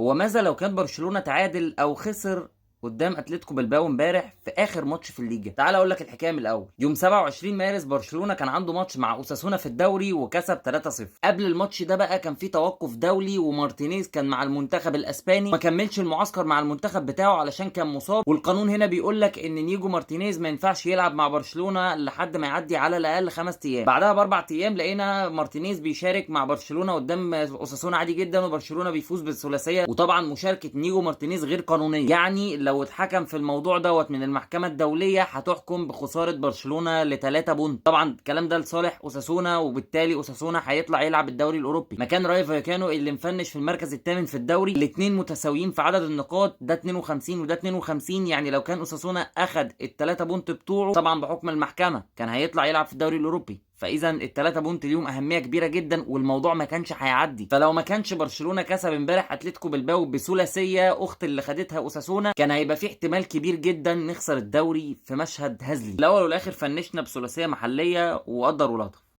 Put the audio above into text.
هو ماذا لو كان برشلونة تعادل او خسر قدام اتلتيكو بلباو امبارح في اخر ماتش في الليجا؟ تعال اقول لك الحكاية من الاول. يوم 27 مارس برشلونة كان عنده ماتش مع اوساسونا في الدوري وكسب 3-0. قبل الماتش ده بقى كان في توقف دولي، ومارتينيز كان مع المنتخب الاسباني ما كملش المعسكر مع المنتخب بتاعه علشان كان مصاب. والقانون هنا بيقول لك ان نيجو مارتينيز ما ينفعش يلعب مع برشلونة لحد ما يعدي على الاقل 5 ايام. بعدها ب4 ايام لقينا مارتينيز بيشارك مع برشلونة قدام اوساسونا عادي جدا، وبرشلونة بيفوز بالثلاثيه. وطبعا مشاركة نيجو مارتينيز غير قانونية، يعني لو اتحكم في الموضوع دوت من المحكمة الدولية هتحكم بخسارة برشلونة ل3 point. طبعا الكلام ده لصالح اوساسونا، وبالتالي اوساسونا هيطلع يلعب الدوري الاوروبي مكان رايو فايكانو اللي مفنش في المركز الثامن في الدوري. الاثنين متساويين في عدد النقاط، ده 52 وده 52. يعني لو كان اوساسونا اخد ال3 point بتوعه طبعا بحكم المحكمة كان هيطلع يلعب في الدوري الاوروبي. فاذا ال3 point ليهم اهمية كبيرة جدا، والموضوع ما كانش هيعدي. فلو ما كانش برشلونة كسب امبارح اتلتيكو بلباو بثلاثيه اخت اللي خدتها اوساسونا، كان هيبقى في احتمال كبير جدا نخسر الدوري في مشهد هزلي. الاول والاخر فنشنا بثلاثيه محليه وقدر ولطف.